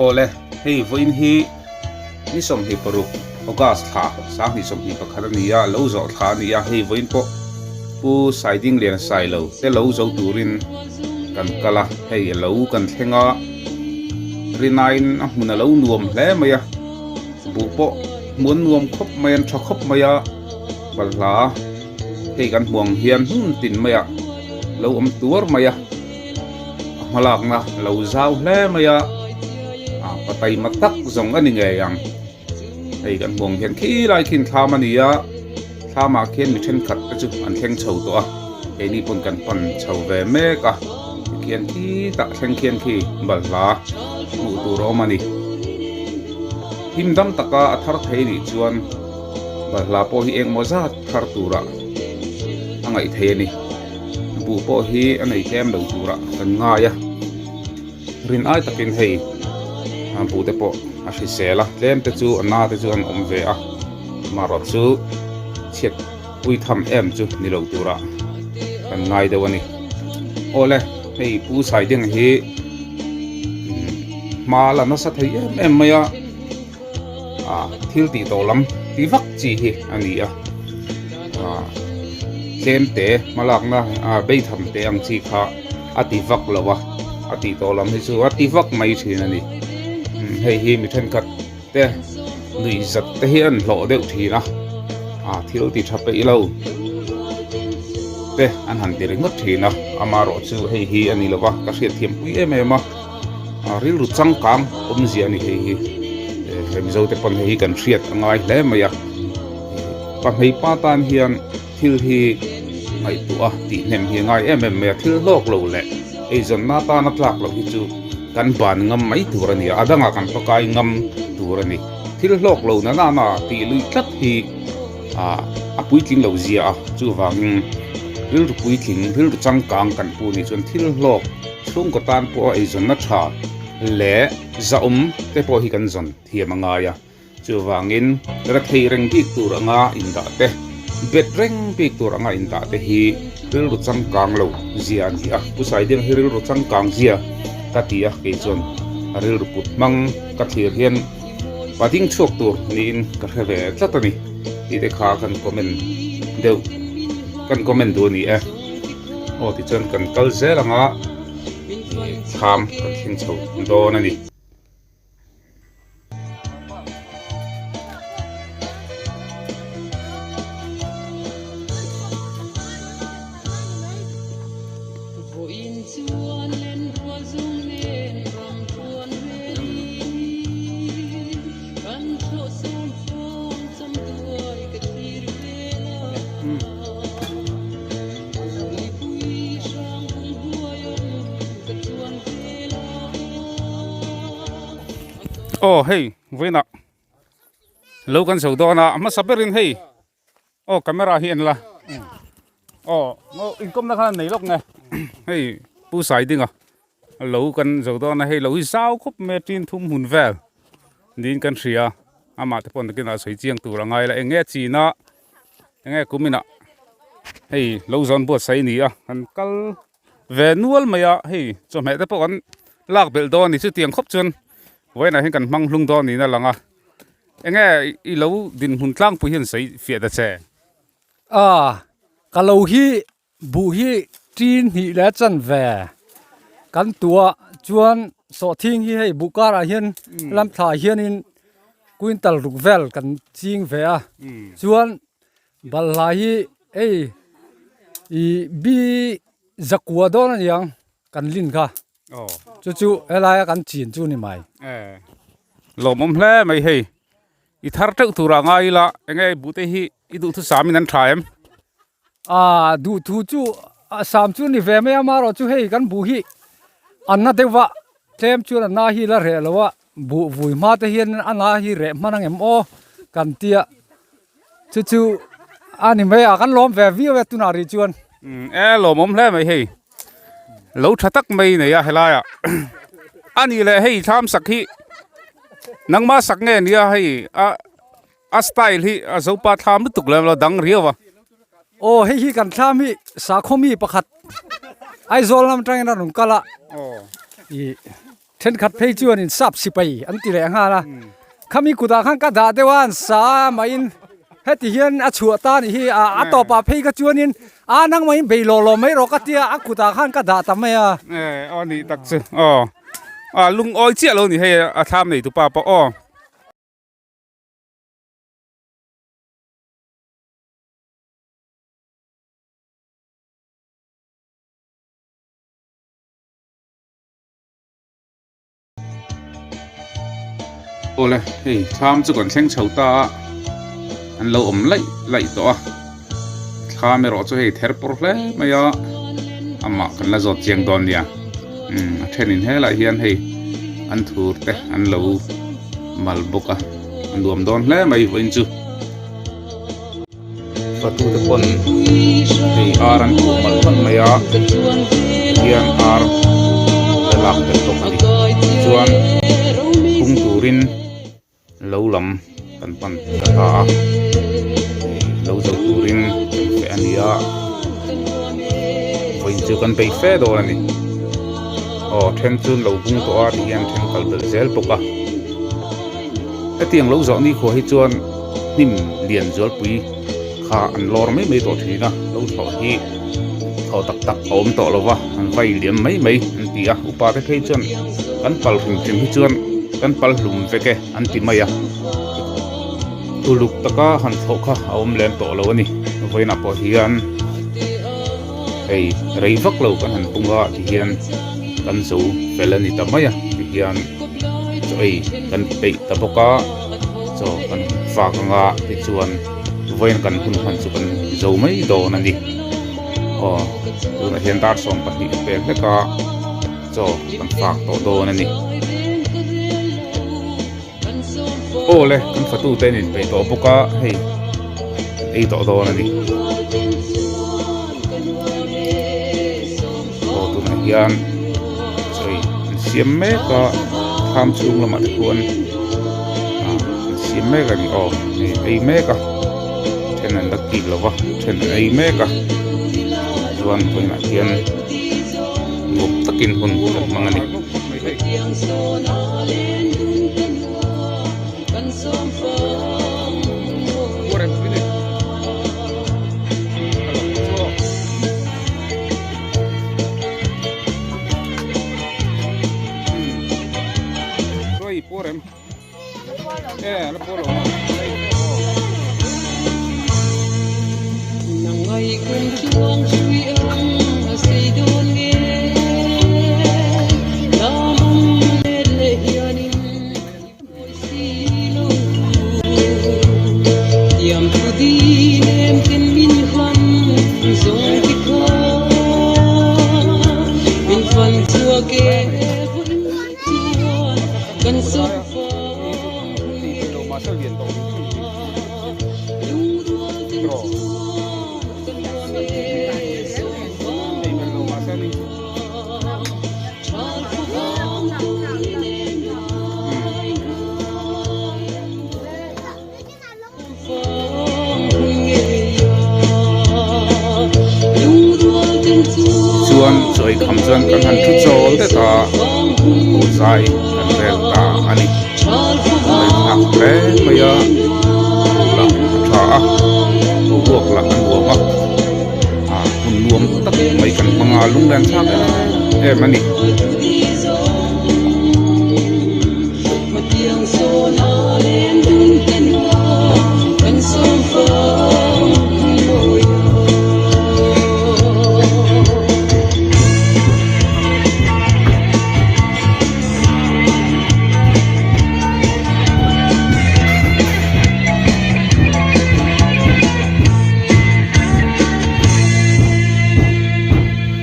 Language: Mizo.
Awle, hei vawiin hi ni 26 August thla sanghnih 21 a ni a, lo zawh thla a ni a, hei vawiin pawh Pu Saidinglian Sailo te lo zo turin kan kal a, hei a lo kan thleng a, rinain a hmun a lo nuam hle mai a, buh pawh hmuh an nuam khawp mai an tha khawp mai a, balhla hei kan hmuh ang hian hmun tin maiah lo awm tuar mai a. A hmalakna lo zau hle mai a, a pataima tak zawng a ni ngei ang. Hei kan hmuh ang hian khi lai khin thlam a ni a, thlamah khian mi thenkhat te chu an thleng chho tawh a, keini pawn kan pan chho ve mek a, tikhian khi tah thleng khian khi balhla hmuh tur a awm a ni. Him dam taka a thar thei nih chuan balhla pawh hi engmaw zat thar turah a ngaih thei a ni. Buh pawh hi a nei tlem lo turah kan ngai a, rin ai takin hei buh te pawh a hrisel a, tlem te chu a na te chu an awm ve a, amaherawh chu chhiat pui tham em chu ni lo turah kan ngai deuh a ni. Awle hei Pu Saidinga hi hma la nasa thei em em mai a. ah thil tih tawh lam ti vak chi hi a ni a ah tlem te hmalakna ah beitham te ang chi kha a ti vak lo a a tih tawh lam hi chu a ti vak mai thin a ni hei hi mi thenkhat te nuih zat te hi an hlawh deuh thin a ah thil ti tha peih lo te an han ti ringawt thin a amaherawhchu hei hi a ni lo va ka hriatthiam pui em em a. A rilru changkang awmzia a ni hei hi he mizo te pawn hei hi kan hriat a ngai hle mai a pahmei pa tan hian thil hi ngaihtuah a tih hnem hi a ngai em em mai a thil hlawk lo leh eizawnna atana tlak loh hi chu kan ban ngam mai tur a ni a a dangah kan pakai ngam tur a ni thil hlawk lo na nana tih luih tlat hi ah a puitling lo zia a chuvangin rilru puitling rilru changkang kan pu nih chuan thil hlawk. Chhungkaw tan pawh a eizawnna tha leh zahawm te pawh hi kan zawn thiam a ngai a, chuvangin rethei reng bik tur anga indah te, bet reng bik tur anga indah te hi rilru changkang lo zia a ni a, Pu Saidinga hi rilru changkang zia ka ti a, kei chuan a rilru kut hmang ka thlir hian pa ding chhuak tur niin ka hre ve tlat a ni tih te kha kan comment deuh kan comment duh a ni e. Aw tichuan kan kal zel ang a ih thlam kan thleng chho dawn a ni. Aw hei vawiinah lo kan zo dawn a hmasa berin hei aw camera hi en la aw inkawmna khan a nei lawk nge hei pu Saidinga lo kan zo dawn a hei lo hi zau khawp mai a tin thum hmun vel niin kan hria amah te pawh nakinah sawi chiang tur a ngai la eng nge china eng nge kuminah hei lo zawn buatsaih a ni a kan kal ve nual mai a hei chawhmeh te pawh kan lak belh dawn a ni chutiang khawp chuan vawiinah hian kan hmang hlung dawn niin a lang a eng nge i lo dinhmun tlangpui hian sawi fiah ta che. A ka lo hi Buh hi tin hnih leh chan ve kan tuah chuan sawhthing hi hei buh karah hian lam thlah hianin quintal ruk vel kan ching ve a chuan balhla hi hei ih bi zakua dawn a niang kan lin kha chu chu helaia kan chin chu ni mai. Lawmawm hle mai hei i thar teuh turah ngai ila enge buh te hi i duhthusam in an tha em? A duh thu chu a sam chu ni ve mai a marawh chu hei kan buh hi a na deuh a tlem chuan a na hi la reh lo a buh vui hma te hian a na hi reh hman ang em aw kan tia chu chu a ni mai a kan lawm ve viau e tunah rih chuan. E lawmawm hle mai hei lo tha tak mai nei a helai ah a nih leh hei thlam sak hi nangma sak nge nia hei a. A style hi a zopa thlam lutuk lem lo dang riau a. Aw hei hi kan thlam hi sakhaw mi pakhat Aizawl lam atangin a rawn kal a. Aw. Ih Thenkhat phei chuanin sap sipai an ti leh nghal a, khami kutah khan ka dah deuh a an sa a mahin heti hian a chhuah ta anih hi a a tawpah phei kha chuanin a nangmahin bei lawh lawh mai rawh ka tia a kutah khan ka dah ta mai a. E aw nih tak chu aw a lungawi chiah lo ni hei a thlam nei tupa pawh aw. Awle hei thlam chu kan thleng chho ta a an lo awm laih laih tawh a thlam erawh chu hei ther pawr hle mai a amah kan la zawt chiang dawn nia umm a thenin helaiah hian hei an thur te an lo mal bawk a a nuam dawn hle mai vawiin chu. Fatute pawn hei ar an khuh malh malh mai a tihian ar la lak tel bawk a ni tichuan phung turin lo lam kan pan ta ta a hei lo zo turin kan feh a ni a vawiin chu kan bei fe dawn a ni aw then chu an lo bung tawh a tihian then kal belh zel bawk a hetiang lo zawh ni khua hi chuan. Hnim lian zualpui kha an lawr mai mai tawh thin a, lo thlawh hi thlawh tak tak a awm tawh lo va, an vai liam mai mai an ti a, upa te phei chuan kan pal hrim hrim hi chuan kan pal hlum vek e an ti mai a, uluk taka han thlawh kha a awm lem tawh lo a ni, vawiinah pawh hian hei rei vak lo kan han pung a tihian kan zo fel a ni ta mai a tihian chaw ei kan peih ta bawk a. Chaw kan fak anga tichuan vawiin kan hun hman chu kan zo mai dawn a ni. Aw tunah hian dar 12 a pel hlek a chaw kan fak tawh dawn a ni. Aw le kan fatu te an inpeih tawh bawk a hei an ei tawh dawn a ni. Aw tunah hian chaw ei an siam mek a thlam chhung lamah te khuan ah an siam mek a ni aw hei an ei mek a then an la kik lo va then an ei mek a chuan vawiinah hian nuam takin hun kan hmang a ni. Chuan chaw ei kham chuan kan han thu chawl det a aw zai kan rel ta a ni ngaihthlak hle mai a aw lah a tha a boruak lah a nuam a ah hun nuam tak mai kan hmang a lunglen thlak em em a ni.